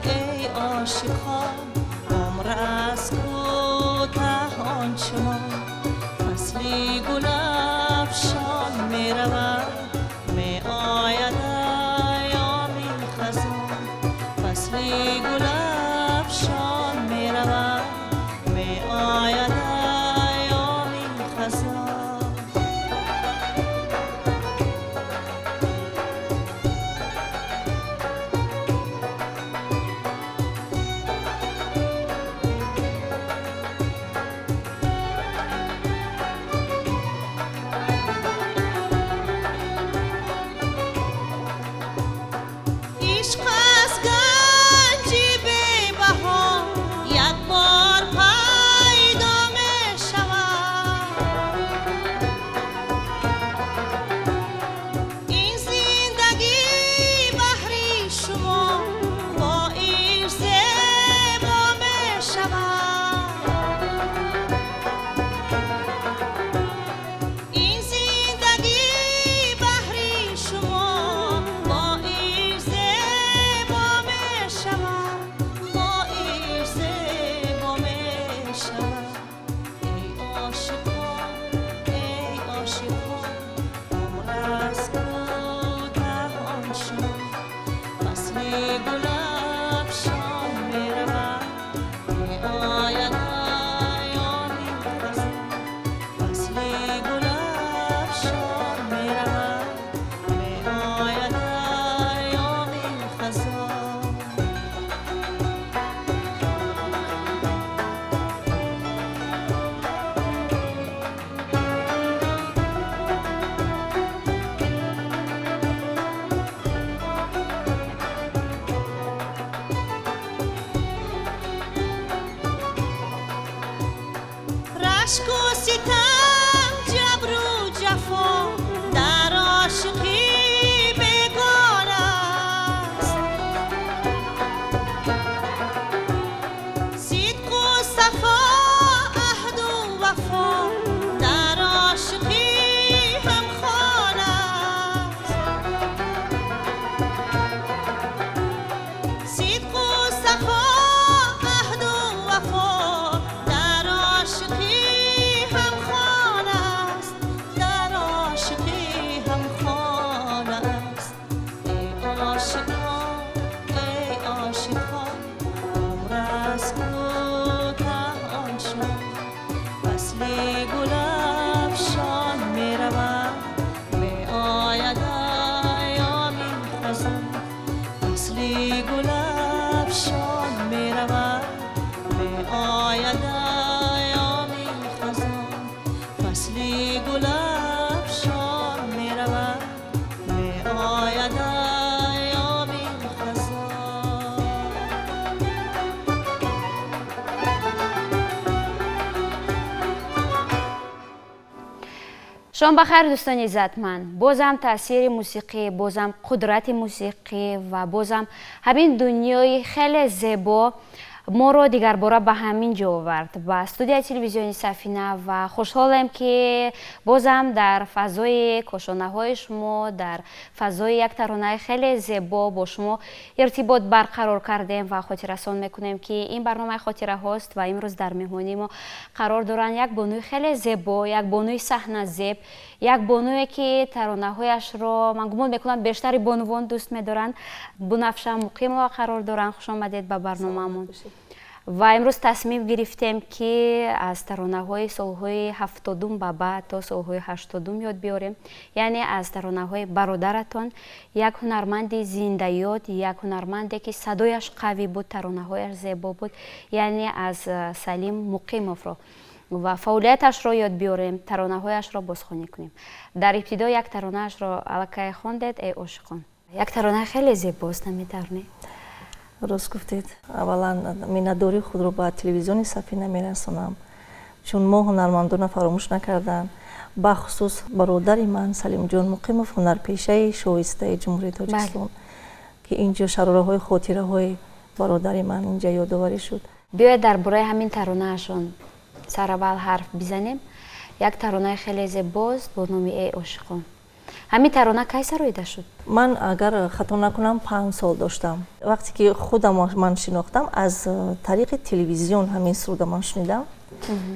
ای عاشقا، عمر از کوته آنچنان، فصلی گل افشان می رود، می آید ایام خزان. فصلی گل افشان می رود، می آید ایام خزان. عشق و ستم، جبر و جفا در عاشقی بیگانه است. صدق و صفا، عهد و وفا در عاشقی همخوان است. صدق و صفا، عهد و وفا در عاشقی шом бахайр дӯстони иззатманд. Бозам таъсири мусиқӣ, бозам қудрати мусиқӣ ва бозам ҳамин дунёи хеле зебо моро дигарбора ба ҳамин ҷо овард, ба студияи телевизиони Сафина, ва хушҳолем, ки бозам дар фазои кошонаҳои шумо, дар фазои як таронаи хеле зебо бо шумо иртибот барқарор кардем ва хотиррасон мекунем, ки ин барномаи хотираҳост ва имрӯз дар меҳмонии мо қарор доранд як бонуи хеле зебо, як бонуи саҳназеб, як бонуе, ки таронаҳояшро ман гумон мекунам бештари бонувон дӯст медоранд. Бунафша Муқимова қарор доранд. Хуш омадед ба барномаамон. Ва имрӯз тасмим гирифтем, ки аз таронаҳои солҳои 70-ум ба баъд то солҳои 80-ум ёд биёрем, яъне аз таронаҳои бародаратон, як ҳунарманди зиндаёд, як ҳунарманде, ки садояш қавӣ буд, таронаҳояш зебо буд, яъне аз Салим Муқимовро. Ва фаъолияташро ёд биёрем, таронаҳояшро бозхонӣ кунем. Дар ибтидо як таронаашро аллакай хондед, «Эй ошиқон». Як таронаи хеле зебост, намитавр не? Рост гуфтед. Аввалан, миннатдории худро ба телевизиони Сафина мерасонам, чун мо ҳунармандонро фаромӯш накарданд, бахусус бародари ман Салимҷон Муқимов, ҳунарпешаи шоистаи Ҷумҳурии Тоҷикистон, ки инҷо шарораҳои хотираҳои бародари ман инҷа ёдоварӣ шуд. Биёед, дар бораи ҳамин таронаашон сараввал ҳарф бизанем. Як таронаи хеле зебост бо номи «Эй ошиқон». Ҳамин тарона кай сароида шуд? Ман, агар хато накунам, 5 сол доштам, вақте ки худам ман шинохтам. Аз тариқи телевизион ҳамин суруда ман шунидам,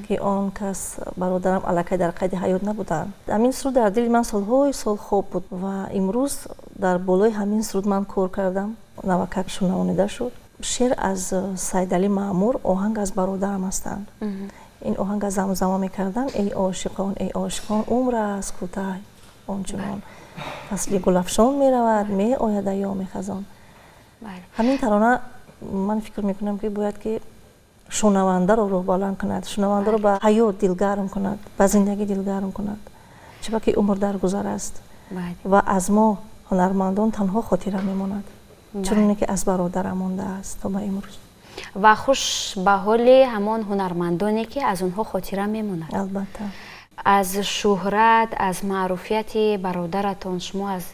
ки он кас, бародарам, аллакай дар қайди ҳаёт набуданд. Ҳамин суруд дар дили ман солҳои сол хоб буд ва имрӯз дар болои ҳамин суруд ман кор кардам, навакак шунавонида шуд. Шеър аз Сайдалӣ Маъмур, оҳанг аз бародарам ҳастанд. Ин оҳанга замзама мекарданд: «Эй ошиқон, эй ошиқон, умр аст кӯтаҳ ончунон, фасли гулафшон меравад, меояд айёми хазон». Ҳамин тарона, ман фикр мекунам, ки бояд ки шунавандаро рӯҳбаланд кунад, шунавандаро ба ҳаёт дилгарм кунад, ба зиндагӣ дилгарм кунад, чунки умр дар гузар аст ва аз мо ҳунармандон танҳо хотира мемонад, чуноне ки аз бародарам мондааст то ба имрӯз. Ва хуш ба ҳоли ҳамон ҳунармандоне, ки аз онҳо хотира мемонад. Албатта. Аз шӯҳрат, аз маъруфияти бародаратон шумо аз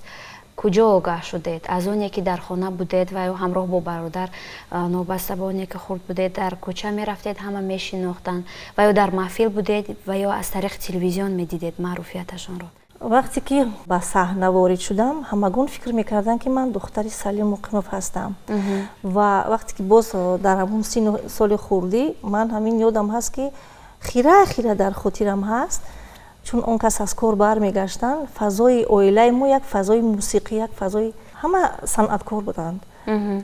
куҷо огаҳ шудед? Аз оне ки дар хона будед ва ё ҳамроҳ бо бародар, новобаста ба оне ки хурд будед, дар кӯча мерафтед, ҳама мешинохтанд, ва ё дар маҳфил будед, ва ё аз тариқи телевизион медидед маъруфияташонро? Вақте ки ба саҳна ворид шудам, ҳамагон фикр мекарданд, ки ман духтари Салим Муқимов ҳастам. Ва вақте ки боз дар ҳамон сину соли хурдӣ, ман ҳамин ёдам ҳаст, ки хира хира дар хотирам ҳаст, чун он кас аз кор бармегаштанд, фазои оилаи мо як фазои мусиқӣ, як фазои ҳама санъаткор буданд,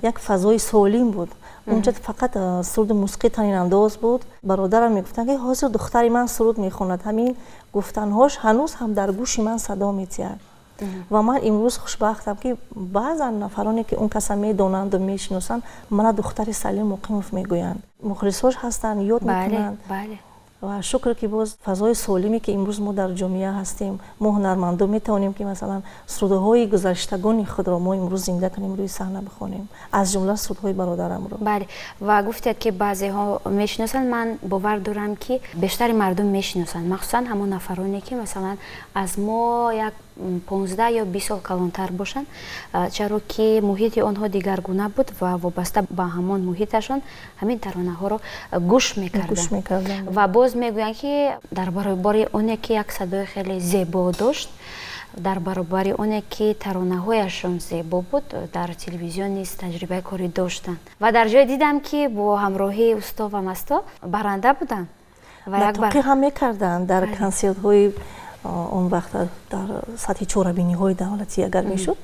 як фазои солим буд. Унҷа фақат суруди мусиқӣ танинандоз буд. Бародарам мегуфтанд, ки ҳозир духтари ман суруд мехонад. Ҳамин гуфтанҳош ҳанӯз ҳам дар гӯши ман садо метиҳад. Ва ман имрӯз хушбахтам, ки баъзан нафароне, ки он каса медонанду мешиносанд, мана духтари Салим Муқимов мегӯянд. Мухлисҳош ҳастанд, ёд мекунанд. Ва шукр, ки боз фазои солиме, ки имрӯз мо дар ҷомеа ҳастем, мо ҳунармандон метавонем, ки масалан сурудҳои гузаштагони худро мо имрӯз зинда кунем, рӯи саҳна бихонем, аз ҷумла сурудҳои бародарамро. Бале, ва гуфтед, ки баъзеҳо мешиносанд. Ман бовар дорам, ки бештари мардум мешиносанд, махсусан ҳамон нафароне, ки масалан аз мо як 15 ё 20 сол калонтар бошанд, чаро ки муҳити онҳо дигаргуна буд ва вобаста ба ҳамон муҳиташон ҳамин таронаҳоро гӯш мекарданд. Ва боз мегӯянд, ки дар баробари оне ки як садои хеле зебо дошт, дар баробари оне ки таронаҳояшон зебо буд, дар телевизион низ таҷрибаи корӣ доштанд. Ва дар ҷое дидам, ки бо ҳамроҳии усто ва масто баранда буданд. Ва ҳам мекарданд дар консертҳои он вақт, дар сатҳи чорабиниҳои давлатӣ агар мешуд,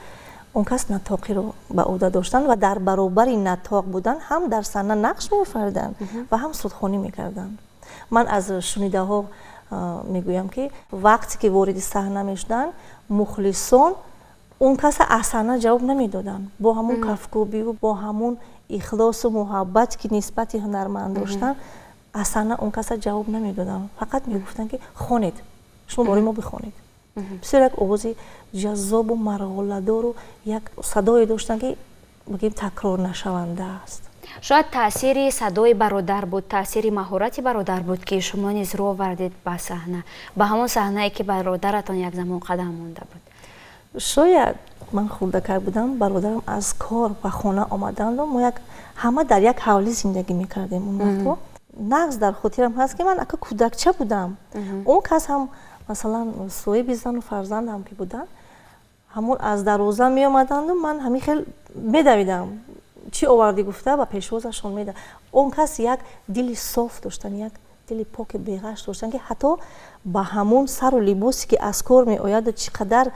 он кас натоқиро ба ӯҳда доштанд ва дар баробари натоқ будан ҳам дар саҳна нақш меофариданд ва ҳам сурудхонӣ мекарданд. Ман аз шунидаҳо мегӯям, ки вақте ки вориди саҳна мешуданд, мухлисон он каса аз саҳна ҷавоб намедоданд. Бо ҳамон кафкӯбиву бо ҳамон ихлосу муҳаббате, ки нисбати ҳунарманд доштанд, аз саҳна он каса ҷавоб намедоданд, фақат мегуфтанд, ки хонед, шумо барои мо бихонед. Бисёр як овози ҷаззобу марғоладору як садое доштанд, ки бигем, такрор нашаванда аст. Шояд таъсири садои бародар буд, таъсири маҳорати бародар буд, ки шумо низ рӯ овардед ба саҳна, ба ҳамон саҳнае, ки бародаратон як замон қадам монда буд. Шояд. Ман хурдакак будам, бародарам аз кор ба хона омаданду мо як ҳама дар як ҳавлӣ зиндагӣ мекардем он вақтҳо. Нағз дар хотирам ҳаст, ки ман ака кӯдакча будам, он кас ҳам масалан соҳиби зану фарзанд ҳам ки буданд, ҳамон аз дарвоза меомаданду ман ҳамин хел медавидам, чӣ овардӣ гуфта ба пешвозашон меда. Он кас як дили соф доштанд, як дили поки беғаш доштанд, ки ҳатто ба ҳамон сару либосе, ки аз кор меояду чӣ қадар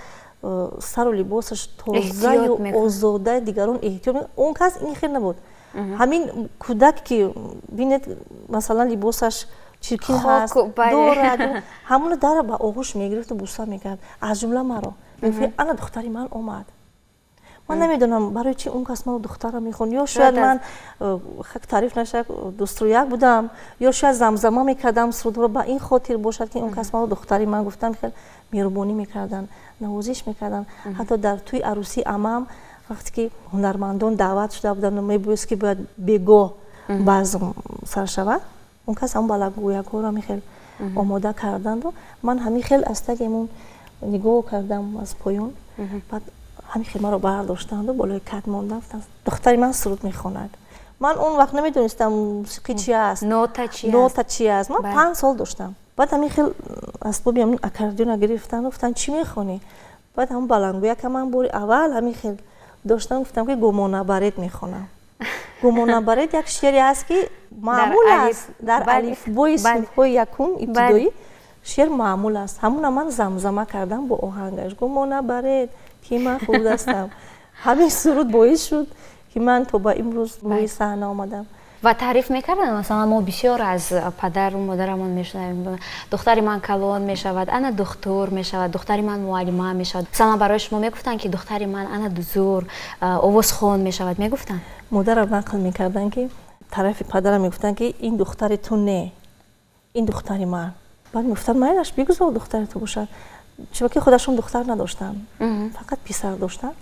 сару либосаш тозаю озода, дигарон эҳтиёт, он кас ин хел набуд. Ҳамин кӯдак, ки бинед, масалан, либосаш чиркин ҳаст дорад, ҳамоно дара ба оғӯш мегирифту буса мекард, аз ҷумла маро. Мегуфт: «Ана духтари ман омад». Ман намедонам барои чи он кас маро духтарам мехонд, ё шояд ман хак таъриф нашак дӯстрӯяк будам, ё шояд замзама мекардам сурудҳоро, ба ин хотир бошад ки он кас маро духтари ман гуфтам, хел меҳрубонӣ мекарданд, навозиш мекарданд. Ҳатто дар тӯи арӯсии амам вақте ки ҳунармандон даъват шуда буданд, мебоист ки бояд бегоҳ базм сар шавад, он кас ҳамон баландгӯякҳоро ҳамин хел омода карданду ман ҳамин хел аз таги ҳамон нигоҳ кардам аз поён, баъд ҳамин хел маро бардоштанду болои кат мондам, гуфтанд духтари ман суруд мехонад. Ман он вақт намедонистам мусиқӣ чи аст, нота чи аст. Ман 5 сол доштам. Баъд ҳамин хел асбоби ҳамин аккордеона гирифтанду гуфтанд чӣ мехонӣ? Баъд ҳамон баландгӯяка ман бори аввал ҳамин хел доштам, гуфтам ки гумонабаред мехонам. Гумонабаред як шеъре аст ки маъмул аст дар алифбои синфҳои якум ибтидоӣ, шеър маъмул аст. Ҳамуна ман замзама кардам бо оҳангаш, гумонабаред ки ман хурд ҳастам. Ҳамин суруд боис шуд ки ман то ба имрӯз рӯи саҳна омадам. Ва таъриф мекарданд, масалан мо бисёр аз падару модарамон мешунавем, духтари ман калон мешавад, ана духтур мешавад, духтари ман муаллима мешавад. Масалан барои шумо мегуфтанд ки духтари ман ана зур овозхон мешавад, мегуфтанд? Модарам нақл мекарданд ки тарафи падарам мегуфтанд ки ин духтари ту не, ин духтари ман. Баъд мегуфтанд майлаш, бигузор духтари ту бошад, чунки худашон духтар надоштанд, фақат писар доштанд.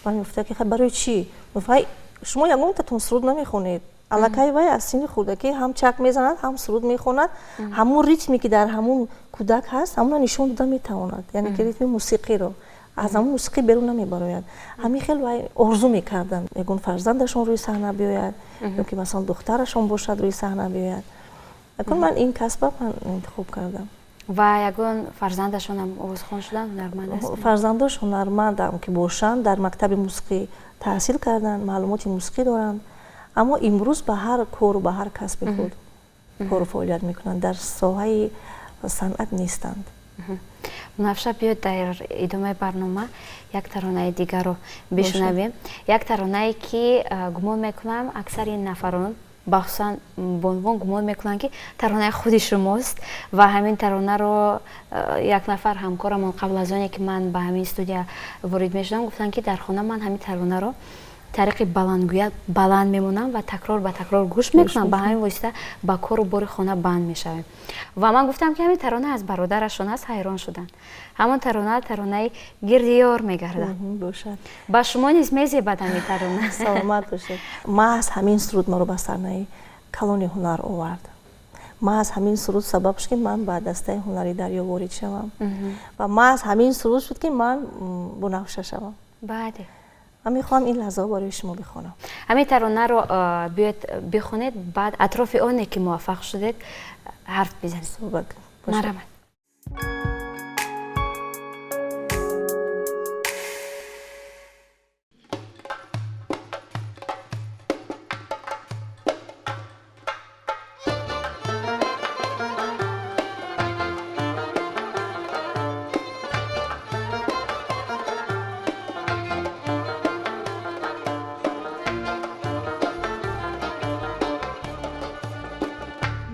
Баъд мегуфтанд ки барои чӣ? Вай шумо ягонтатон суруд намехонед, аллакай вай аз синни хурдакӣ ҳам чак мезанад, ҳам суруд мехонад, ҳамун ритме ки дар ҳамун кӯдак ҳаст, ҳамуна нишон дода метавонад, яъне ки ритми мусиқиро аз ҳамун мусиқӣ берун намебарояд. Ҳамин хел вай орзу мекарданд ягон фарзандашон рӯи саҳна биёяд, ё ки масалан духтарашон бошад рӯи саҳна биёяд. Акун ман ин касба ман интихоб кардам. Ва ягон фарзандашонам овозхон шуданд, ҳунарманд ҳастанд? Фарзандош ҳунармандам ки бошанд, дар мактаби мусиқӣ таҳсил карданд, маълумоти мусиқӣ доранд, аммо имрӯз ба ҳар кору ба ҳар касби худ кору фаъолият мекунанд, дар соҳаи санъат нестанд. Мунавша, биёед дар идомаи барнома як таронаи дигарро бишунавем. Як таронае ки гумон мекунам аксари нафарон, бахусусан бонувон, гумон мекунанд ки таронаи худи шумост ва ҳамин таронаро як нафар ҳамкорамон қабл аз оне ки ман ба ҳамин студия ворид мешудам гуфтанд ки дар хона ман ҳамин таронаро тариқи баландгӯя баланд мемонам ва такрор ба такрор гӯш мекунам, ба ҳамин восита ба кору бори хона банд мешавем. Ва ман гуфтам ки ҳамин тарона аз бародарашон аст, ҳайрон шуданд. Ҳамон тарона таронаи гирди ёр мегардад. Ба шумо низ мезебад ҳамин тарона. Саломат бошед. Маҳз ҳамин суруд маро ба саҳнаи калони ҳунар овард. Маҳз ҳамин суруд сабаб шуд ки ман ба дастаи ҳунари дарё ворид шавам ва маҳз ҳамин суруд шуд ки ман бунафша шавам. Бале. Ман мехоҳам ин лаҳзаҳо барои шумо бихонам. Ҳамин таронаро биёед бихонед, баъд атрофи оне ки муваффақ шудед ҳарф бизанед. Суҳбат кунем. Марҳамат.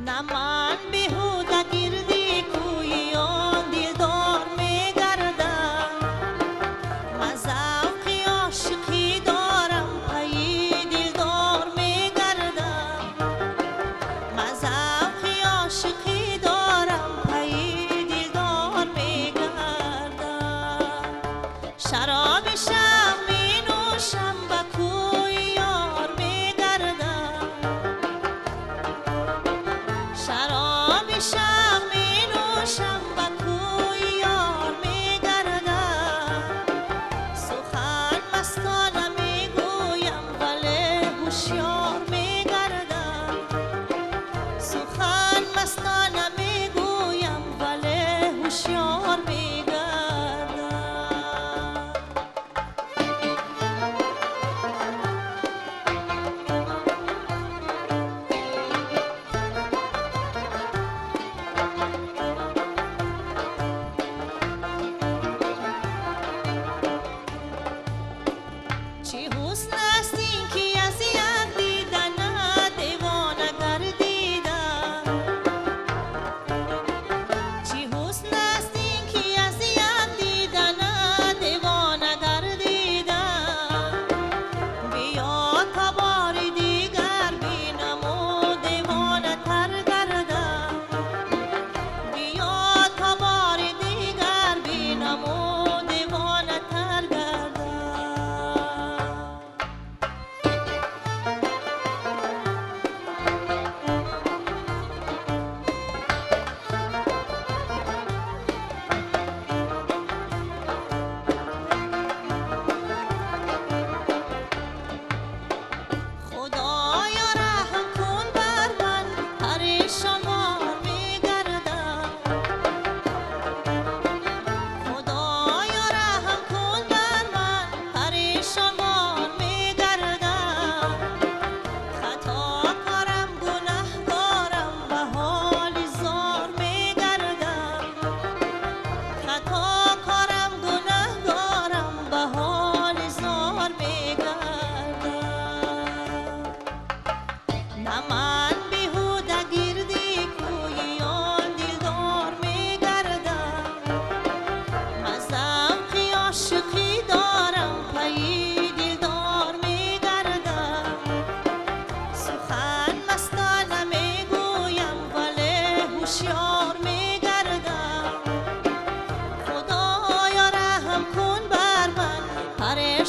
На ман беҳуда гирди кӯи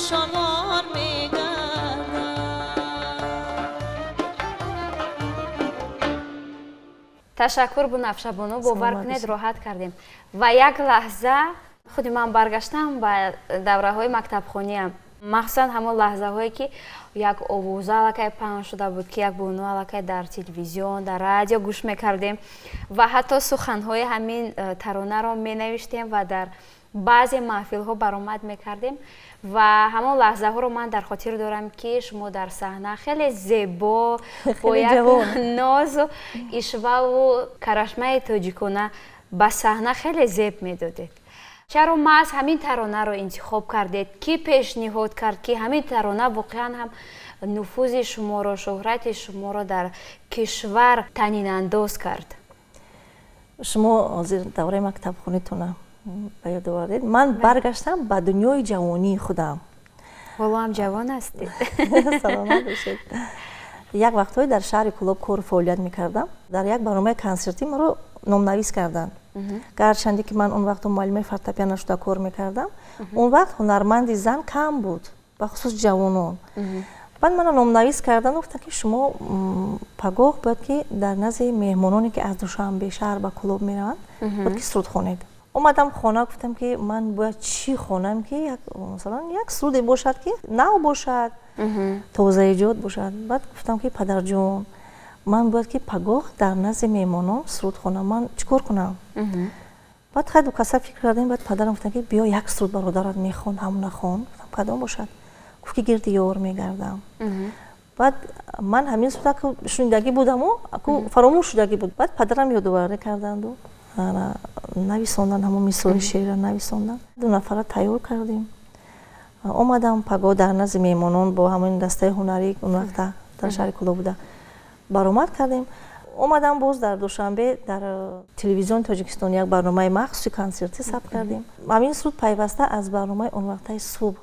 шавор мегардам. Ташаккур, Бунафшабону, бовар кунед, роҳат кардем ва як лаҳза худи ман баргаштам ба давраҳои мактабхониам, махсусан ҳамон лаҳзаҳое, ки як овоза аллакай паҳн шуда буд, ки як бону аллакай дар телевизион, дар радио гӯш мекардем ва ҳатто суханҳои ҳамин таронаро менавиштем ва дар баъзе маҳфилҳо баромад мекардем. Ва ҳамон лаҳзаҳоро ман дар хотир дорам, ки шумо дар саҳна хеле зебо, бо як нозу ишваву карашмаи тоҷикона ба саҳна хеле зеб медодед. Чаро маҳз ҳамин таронаро интихоб кардед? Кӣ пешниҳод кард, ки ҳамин тарона воқеан ҳам нуфузи шуморо, шӯҳрати шуморо дар кишвар танинандоз кард? Шумо ҳозир давраи мактабхонитона ба ёд овардед. Ман баргаштам ба дунёи ҷавонии худам. Ҳоло ҳам ҷавон ҳастед. Саломат бошед. Як вақтҳое дар шаҳри Кӯлоб кору фаъолият мекардам. Дар як барномаи консертӣ маро номнавис карданд. Гарчанде ки ман он вақт муаллимаи фортепиано шуда кор мекардам, он вақт ҳунарманди зан кам буд, бахусус ҷавонон. Баъд маро номнавис карданд, гуфтанд, ки шумо пагоҳ бояд ки дар назди меҳмононе, ки аз Душанбе шаҳр ба Кӯлоб мераванд, бояд ки суруд хонед. Омадам хона, гуфтам, ки ман бояд чӣ хонам, ки масалан як суруде бошад, ки нав бошад, тозаэҷод бошад. Баъд гуфтам, ки падарҷон, ман бояд ки пагоҳ дар назди меҳмонон суруд хонам, ман чӣ кор кунам? Баъд хай дукаса фикр кардем. Баъд падарам гуфтанд, ки биё, як суруд бародарат мехон, ҳамона хон. Гуфтам, кадом бошад? Гуфт, ки гирди ёр мегардам. Баъд ман ҳамин суруд шунидагӣ будаму аку фаромӯш шудагӣ буд. Баъд падарам ёдоварӣ карданду нависондан, ҳамон мисоли шеърро нависондан. Ду нафара тайёр кардем, омадам, пагоҳ дар назди меҳмонон бо ҳамин дастаи ҳунарӣ, он вақта дар шаҳри Кӯлоб буда, баромад кардем. Омадам, боз дар Душанбе дар телевизиони Тоҷикистон як барномаи махсуси консертӣ сабт кардем. Ҳамин суруд пайваста аз барномаи он вақтаи субҳ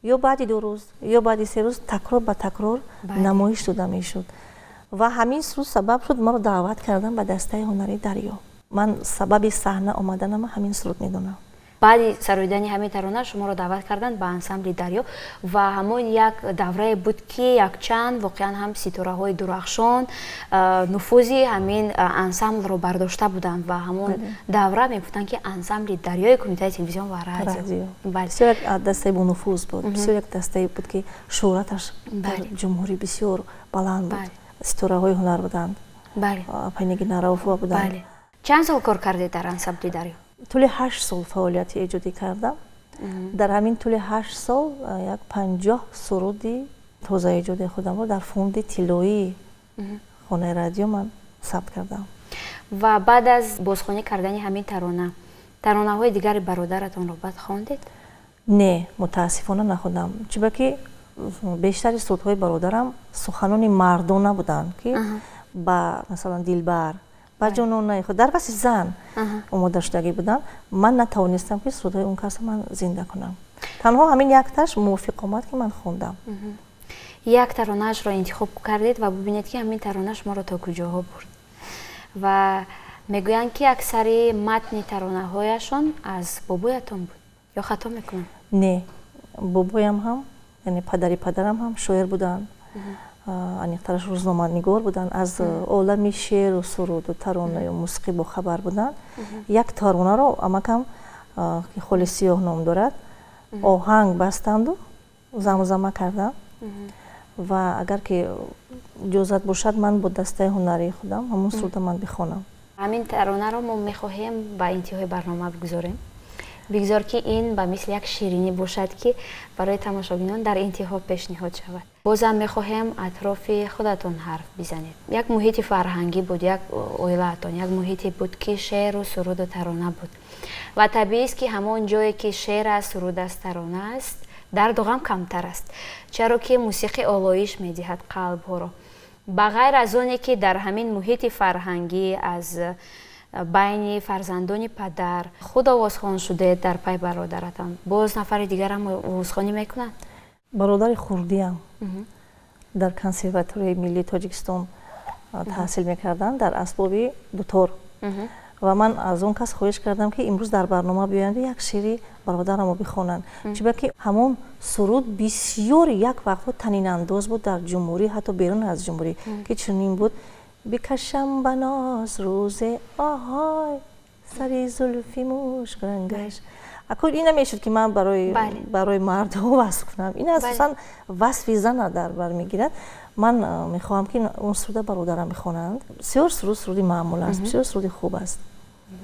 ё баъди 2 рӯз, ё баъди 3 рӯз такрор ба такрор намоиш дода мешуд. Ва ҳамин суруд сабаб шуд, маро даъват кардам ба дастаи ҳунарии Дарё. Ман сабаби саҳна омаданама ҳамин суруд медонам. Баъди сароидани ҳамин тарона шуморо даъват карданд ба ансамбли Дарё ва ҳамон як даврае буд, ки якчанд воқеан ҳам ситораҳои дурахшон нуфузи ҳамин ансамблро бардошта буданд ва ҳамон давра мегуфтанд, ки ансамбли Дарёи Кумитаи телевизион ва радио. Бисёр як дастаи бонуфуз буд, бисёр як дастае буд, ки шӯҳраташ дар ҷумҳурӣ бисёр баланд буд. Ситораҳои ҳунар буданд, Пайнигина Рауфова буданд. Чанд сол кор кардед дар ансамбли Дарё? Тӯли 8 сол фаъолияти эҷодӣ кардам. Дар ҳамин тӯли 8 сол як 50 суруди тозаэҷоди худамро дар фонди тиллоии хонаи радио ман сабт кардам. Ва баъд аз бозхонӣ кардани ҳамин тарона, таронаҳои дигари бародаратонро баъд хондед? Не, мутаассифона нахондам, чунки бештари сурудҳои бародарам суханони мардона буданд, ки ба масалан дилбар, ба ҷононаи худ дар васфи зан омода шудагӣ буданд. Ман натавонистам, ки сурудҳои он касро ман зинда кунам. Танҳо ҳамин якташ мувофиқ омад, ки ман хондам. Як таронаашро интихоб кардед ва бубинед, ки ҳамин тарона шуморо то куҷоҳо бурд. Ва мегӯянд, ки аксари матни таронаҳояшон аз бобоятон буд, ё хато мекунам? Не, бобоям ҳам, яъне падари падарам ҳам шоир буданд, аниқтараш рӯзноманигор буданд, аз олами шеъру суруду таронаю мусиқӣ бохабар буданд. Як таронаро амакам, ки Холи сиёҳ ном дорад, оҳанг бастанду замзама карданд. Ва агар ки иҷозат бошад, ман бо дастаи ҳунарии худам ҳамон суруда ман бихонам. Ҳамин таронаро мо мехоҳем ба интиҳои барнома бигузорем. Бигзор, ки ин ба мисли як ширинӣ бошад, ки барои тамошобинон дар интиҳо пешниҳод шавад. Бозам мехоҳем атрофи худатон ҳарф бизанед. Як муҳити фарҳангӣ буд, як оилаатон як муҳите буд, ки шеъру суруду тарона буд. Ва табиист, ки ҳамон ҷое, ки шеър аст, суруд аст, тарона аст, дарду ғам камтар аст, чаро ки мусиқӣ олоиш медиҳад қалбҳоро. Ба ғайр аз оне, ки дар ҳамин муҳити фарҳангӣ аз байни фарзандони падар худ овозхон шудед дар пай бародаратон, боз нафари дигарам овозхонӣ мекунанд? Бародари хурдиам дар Консерваторияи миллии Тоҷикистон таҳсил мекарданд дар асбоби дутор. Ва ман аз он кас хоҳиш кардам, ки имрӯз дар барнома биёянд, як шеъри бародарамо бихонанд, чунки ҳамон суруд бисёр як вақтҳо танинандоз буд дар ҷумҳурӣ, ҳатто берун аз ҷумҳурӣ, ки чунин буд: бикашам ба ноз рӯзе оҳой сари зулфи мушкрангаш. Акун ин намешуд, ки ман барои мардҳо васф кунам. Ин асосан васфи зана дар бар мегирад. Ман мехоҳам, ки он суруда бародарам бихонанд. Бисёр суруд суруди маъмул аст, бисёр суруди хуб аст.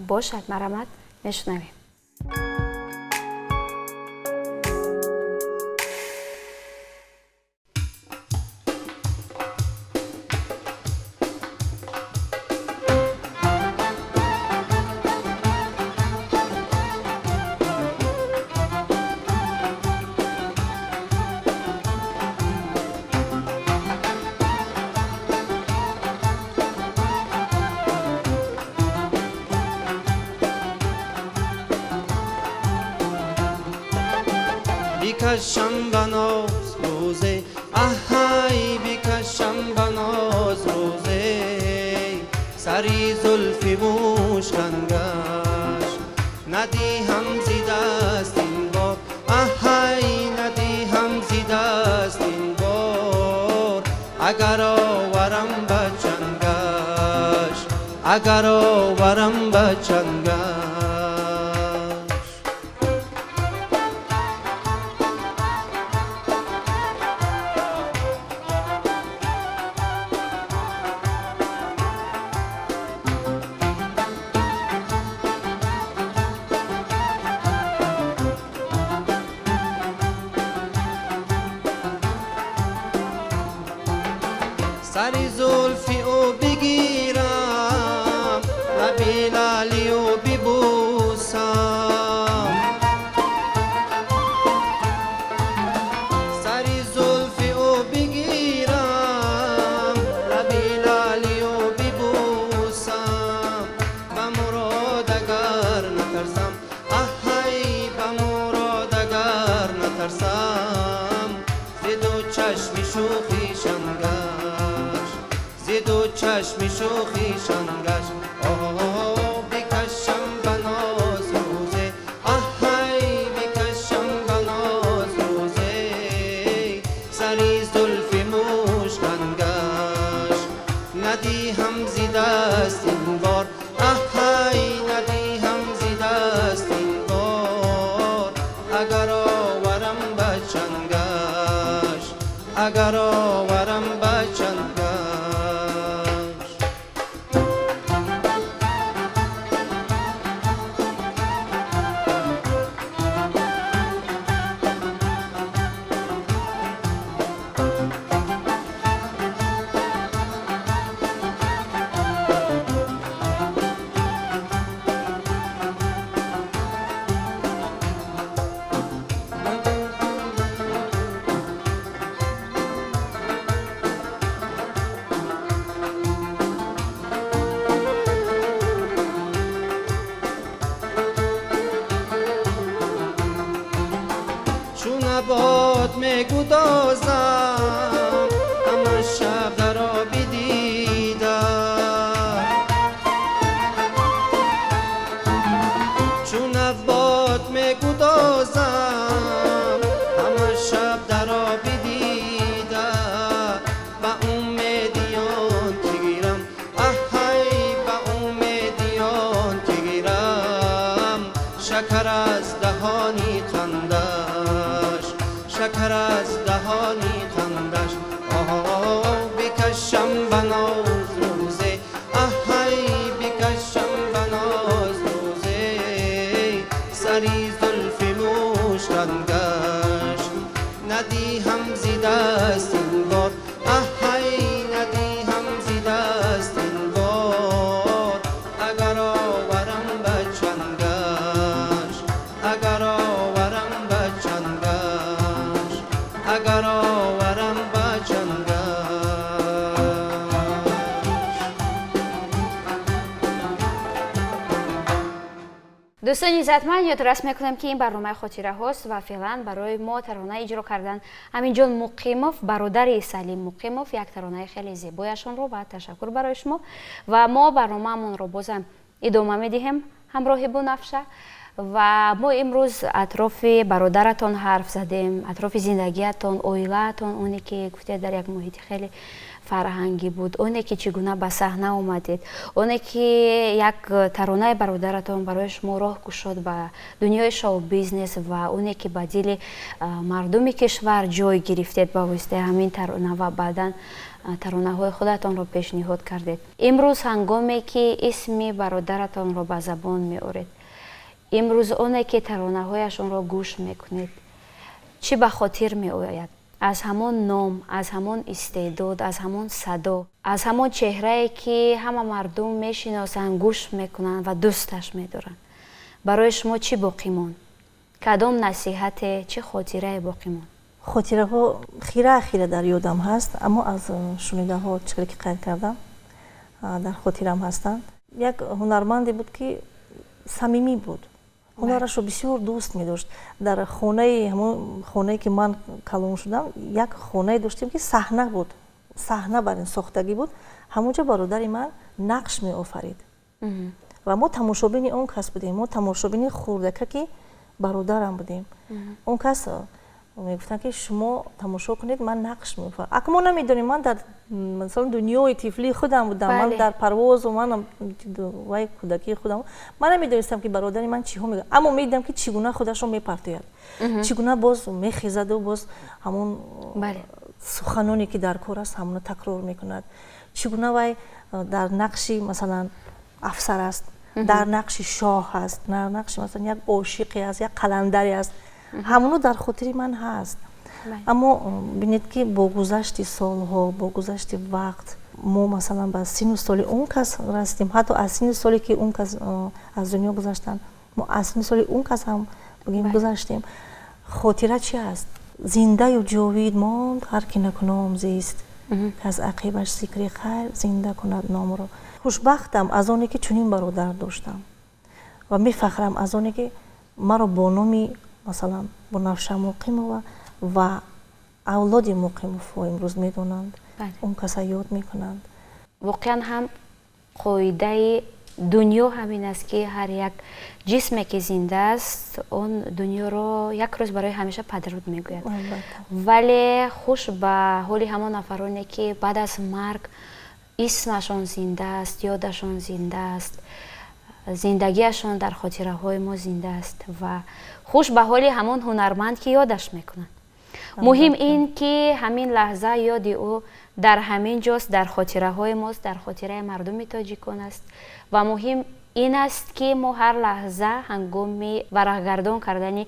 Бошад, марҳамат, мешунавем. بکشم بناز روزه اهای، بکشم بناز روزه سری زلفی موشکنگش، ندیهم زی دست این بار اهای، ندیهم زی دست این بار، اگر آورم به چنگش، اگر آورم به چنگش. سری زلفی او بگیرم، لبی لالی او ببوسم، سری زلفی او بگیرم، لبی لالی او ببوسم، به مراد اگر نترسم اهای، به مراد اگر نترسم، ز دو چشم شوخی شنگش، ز دو چشم شوخی شنگش. آه بکشم بناز روزه اهای، بکشم بناز روزه سری زلف موشکنگش، ندیهم زی دست این بار اهای، ندیهم زی دست این بار، اگر آورم به چنگش، اگر آورم به چنگش. باد میگدازم همه شب در آب دیدم، چون باد میگدازم همه شب در آب دیدم، به امیدیان که گیرم اهای، به امیدیان که گیرم، شکر از دهانی خندش، شکر از دهانی خندش. آه بکشم بناز روزه اهای، بکشم بناز روزه سری زلف موشکنگش، ندیهم زی دست این بار اهای، ندیهم زی دست این بار، اگر آورم به چنگش، اگر آورم به چنگش، اگر آورم به چنگش. Дӯстони иззатманд, ёдрас мекунем, ки ин барномаи хотираҳост ва феълан барои мо тарона иҷро кардан Аминҷон Муқимов, бародари Салим Муқимов, як таронаи хеле зебояшонро, ва ташаккур барои шумо. Ва мо барномаамонро бозам Идома медиҳем ҳамроҳи Бунафша ва мо имрӯз атрофи бародаратон ҳарф задем, атрофи зиндагиатон, оилаатон, оне ки гуфтед дар як муҳити хеле фарҳангӣ буд, оне ки чӣ гуна ба саҳна омадед, оне ки як таронаи бародаратон барои шумо роҳ кушод ба дунёи шоу-бизнес ва оне ки ба дили мардуми кишвар ҷой гирифтед ба воситаи ҳамин тарона ва баъдан таронаҳои худатонро пешниҳод кардед. Имрӯз ҳангоме ки исми бародаратонро ба забон меоред, имрӯз оне ки таронаҳояшонро гӯш мекунед, чӣ ба хотир меояд? Аз ҳамон ном, аз ҳамон истеъдод, аз ҳамон садо, аз ҳамон чеҳрае ки ҳама мардум мешиносанд, гӯш мекунанд ва дӯсташ медоранд, барои шумо чӣ боқӣ монд? Кадом насиҳате, чӣ хотирае боқӣ монд? Хотираҳо хира хира дар ёдам ҳаст, аммо аз шунидаҳо чӣ ки қайд кардам дар хотирам ҳастанд. Як ҳунарманде буд ки самимӣ буд, ҳунарашро бисёр дӯст медошт. Дар хонаи ҳамон хонае ки ман калон шудам, як хонае доштем ки саҳна буд, саҳна бар ин сохтагӣ буд. Ҳамонҷо бародари ман нақш меофарид ва мо тамошобини он кас будем, мо тамошобини хурдакаки бародарам будем. Он кас мегуфтанд ки шумо тамошо кунед, ман нақш меофарам. Ака мо намедонем, ман дар масалан дунёи тифлии худам будам, ман дар парвозу ман вай кӯдакии худам, ман намедонистам ки бародари ман чиҳо мегӯяд, аммо медидам ки чӣ гуна худашро мепартояд, чӣ гуна боз мехезаду боз ҳамон суханоне ки дар кор аст ҳамонро такрор мекунад, чӣ гуна вай дар нақши масалан афсар аст, дар нақши шоҳ аст, дар нақши масалан як ошиқе аст, як қаландаре аст. Ҳамоно дар хотири ман ҳаст. Аммо бинед ки бо гузашти солҳо, бо гузашти вақт мо масалан ба сину соли он кас расидем, ҳатто аз сину соле ки он кас аз дунё гузаштанд, мо аз сину соли он кас ҳам бигем гузаштем. Хотира чи аст? Зиндаю ҷовид монд ҳар ки накуном зист, ки аз ақибаш зикри хайр зинда кунад номро. Хушбахтам аз оне ки чунин бародар доштам ва мефахрам аз оне ки маро бо номи масалан Бунафша Муқимова ва авлоди Муқимовҳо имрӯз медонанд, он каса ёд мекунанд. Воқеан ҳам қоидаи дунё ҳамин аст ки ҳар як ҷисме ки зинда аст, он дунёро як рӯз барои ҳамеша падруд мегӯяд. Вале хуш ба ҳоли ҳамон нафароне ки баъд аз марг исмашон зинда аст, ёдашон зинда аст, зиндагиашон дар хотираҳои мо зинда аст ва хуш ба ҳоли ҳамон ҳунарманд ки ёдаш мекунанд. Муҳим ин ки ҳамин лаҳза ёди ӯ дар ҳамин ҷост, дар хотираҳои мост, дар хотираи мардуми тоҷикон аст ва муҳим ин аст ки мо ҳар лаҳза ҳангоми варақгардон кардани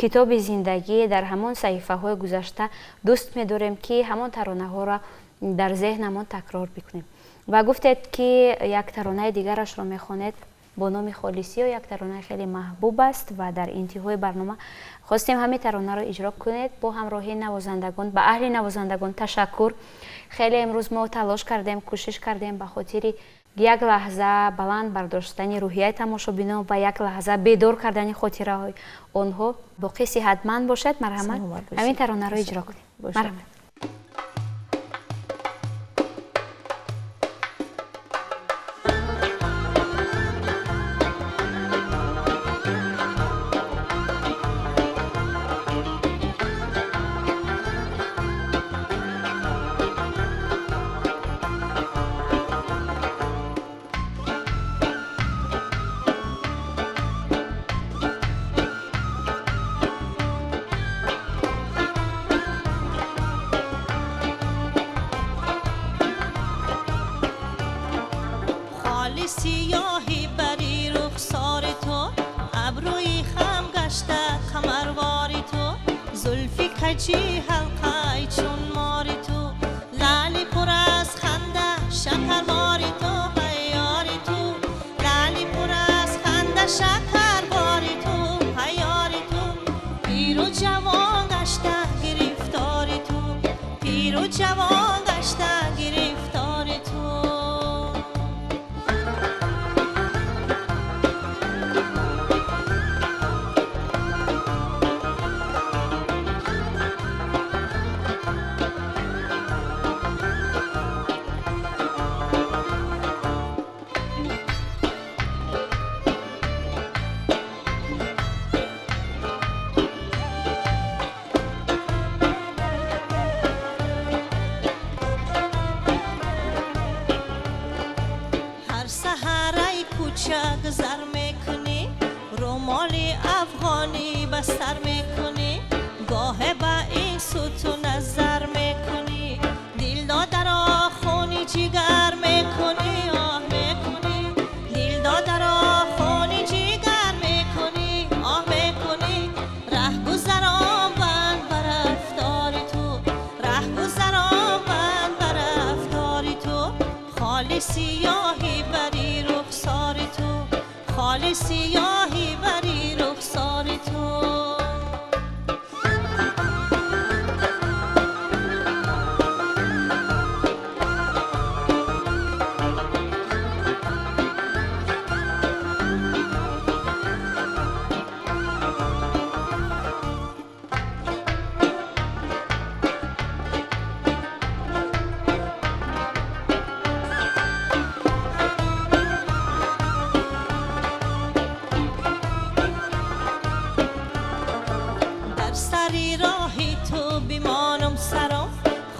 китоби зиндагӣ дар ҳамон саҳифаҳои гузашта дӯст медорем ки ҳамон таронаҳоро дар зеҳнамон такрор бикунем. Ва гуфтед ки як таронаи дигарашро мехонед бо номи Холисиё, як таронаи хеле маҳбуб аст ва дар интиҳои барнома хостем ҳамин таронаро иҷро кунед бо ҳамроҳии навозандагон. Ба аҳли навозандагон ташаккур. Хеле имрӯз мо талош кардем, кӯшиш кардем ба хотири як лаҳза баланд бардоштани рӯҳияи тамошобинон ва як лаҳза бедор кардани хотираҳои онҳо. Боқӣ сиҳатманд бошед, марҳамат, ҳамин таронаро иҷро кунед. Марҳамат. سیاهی بری رخسار تو، ابروی خم گشته کمروار تو، زلفی کجی حلقه چون مار تو، لالی پر از خنده شکربار تو، حیار تو، لالی پر از خنده شکربار تو، حیار تو، پیر و جوان گشته گرفتار تو، پیر و جوان گشته گرفتار تو. افغانی به سر میکنی، گاه به این سو تو نظر میکنی، دل داده را خونی جگر میکنی، آه میکنی، دل داده را خونی جگر میکنی، آه میکنی، ره گذران بند بر رفتار تو، ره گذران بند بر رفتار تو، خال سیاهی بری رخسار تو، خال سیاهی بری رخسار تو.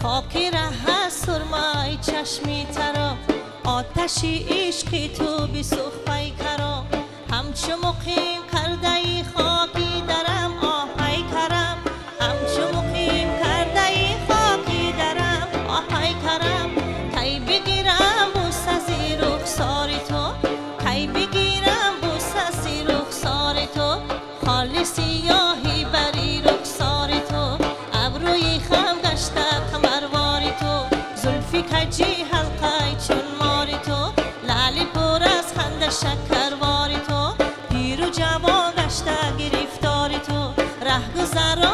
خاکی ره سرمای چشمی ترا، آتشی عشقی تو بسوخ پیکرم، همچو مقیم کرده ای خاکی درم، آه پیکرم، همچو مقیم کرده ای خاکی درم، آه پیکرم، کی بگیرم بوسه از رخسار تو، کی بگیرم بوسه از رخسار تو، خال سیاهی بری رخسار تو، ابروی خم گشته کمروار تو، زلفی کجی حلقه چون مار تو، لعل پر از خنده شکروار تو، پیر و جوان گشته گرفتار تو، ره گذران